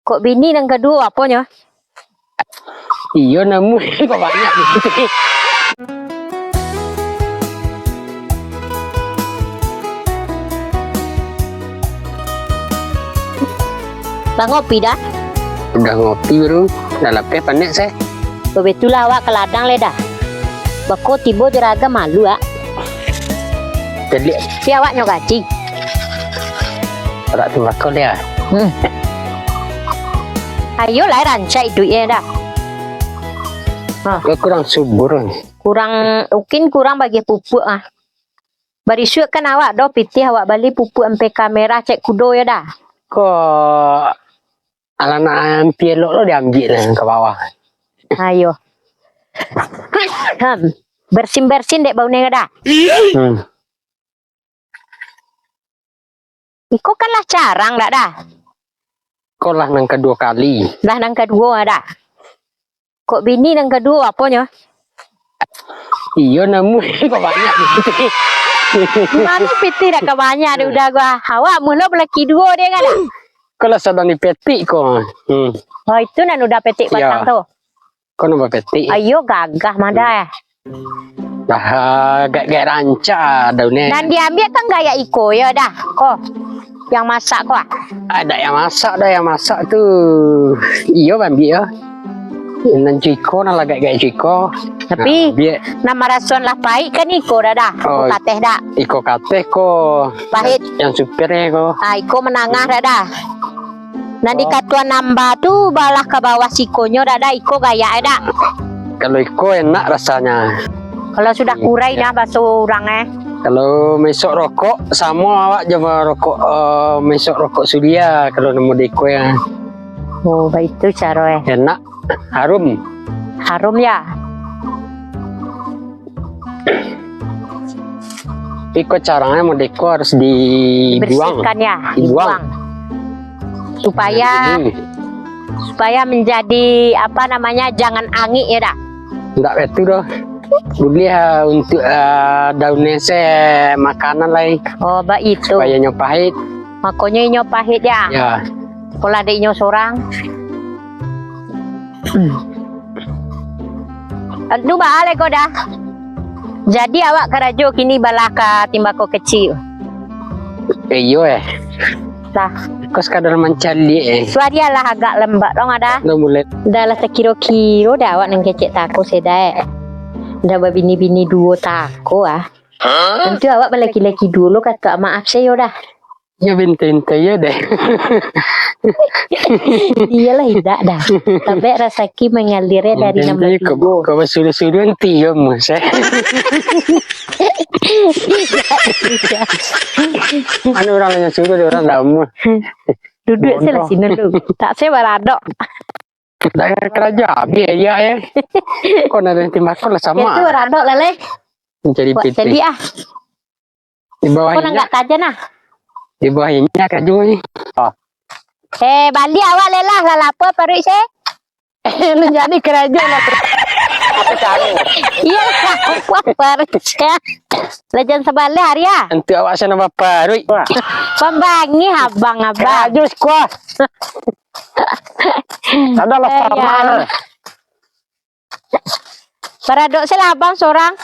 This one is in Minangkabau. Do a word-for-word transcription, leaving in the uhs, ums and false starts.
Kok bini nan kaduo aponyo? Iyo, namuah kok banyak gitu. Lah ngopi dah? Udah ngopi, Bro. Dah lapeh panek, seh. Babetullah awak ka ladang lai dah. Bako tibo juragan malu, ah. Jadi, tapi awak nyo gaji. Awak tu bako dia. Hmm. Ayolah, rancak iduiknyo dah. Ha. Kau kurang subur. Kurang, mungkin kurang bagi pupuk, ah. Barisuak kan awak doh pitih, awak bali pupuk M P K merah cek kudo yo dah. Kok alah nak ampia elok lo diambiak lah ka bawah. Ayo. Hmm. Bersin-bersin dek bau nengah dah. Hmm. Iko kan lah carang dak dah? Ko lah nan kaduo kali. Lah nan kaduo dah. Kok bini nan kaduo aponyo? Iyo, namuah kok banyak pitih. Mano pitih dak ka banyak dek uda gua. Awak mulo balaki duo dek kan? Ko lah sadang dipetik ko. Hmm. Oh, itu nan uda petik batang tu. Ko nan bapetik. Ayo gagah mada eh. Dah, gaek-gaek rancak daunnyo. Nan diambiak kan gayak iko yo dah. Ko. Yang masak ko ah. Ado yang masak dah, yang masak tu. Iyo, ambiak yo. Nan ciko, nan lah gaek-gaek ciko. Tapi, nah, ambiak. Nan marasuan lah paik kan iko dah dah. Oh, kateh dak? Iko kateh ko. Pahit. Yang supirnyo ko. Ah, iko manangah dah dah. Nan di katuan namba tu balah ka bawah sikonyo dak dah, iko gayak eh dak? Kalau iko enak rasanya. Kalau sudah kurai nah baso urang eh. Kalau maisok rokok, samo awak jo marokok, eh, maisok rokok sudia kalau namo deko ya. Oh, baitu caro eh. Enak, harum. Harum ya. Iko carangnyo modeko harus dibuang. Dibersihkan ya, dibuang. Dibuang. Supaya, hmm, supaya menjadi, apa namanya, jangan angik ya dak? Ndak itu doh. Buliah, ah, untuk, ah, daunnyo se makanan lai. Oh, baitu. Supaya nyo pahit. Makonyo inyo pahit ya? Ya. Kalau ada inyo sorang. Hmm. Anu baa lai ko dah. Jadi awak karajo kini balah ka timbako kecik. Eh, iyo eh. Lah. Ko sakadar mancaliak eh. Suari lah agak lambek dong ada. Dah mulai. Dah lah sakiro-kiro dah awak nan kecek tako sedai. Dah babini-bini duo tako ah. Tentu awak balaki-laki duo lo kato maaf sayo dah. Yo, bintai-bintai yo deh. Iyolah, indak dah. Tabek rasaki mangalir dari nambah tigo. Kau basuruh-suruh nanti yo, Mas, eh. Mana orang yang suruh dia orang lama. Duduk salah sini dulu. Tak saya baradok. Dah karajo abih ya, eh. Kau nak nanti makan lah sama. Itu baradok lah, leh. Mencari pitih. Jadi ah. Di bawah. Kau nak inyak. Nggak taja nah. Di bawah inyak karajo ni. Oh. Eh, bali awak lelah lah lapar paruik se. Eh, lu jadi karajo lah. Apa caro? Iya lah, lapar paruik se. Lah jan sabaleh hari ah. Nanti awak sana baparuik. Pambangi abang-abang. Karajo sekuah. Ada lah. Eh, sama. Ya. Baradok se lah abang sorang.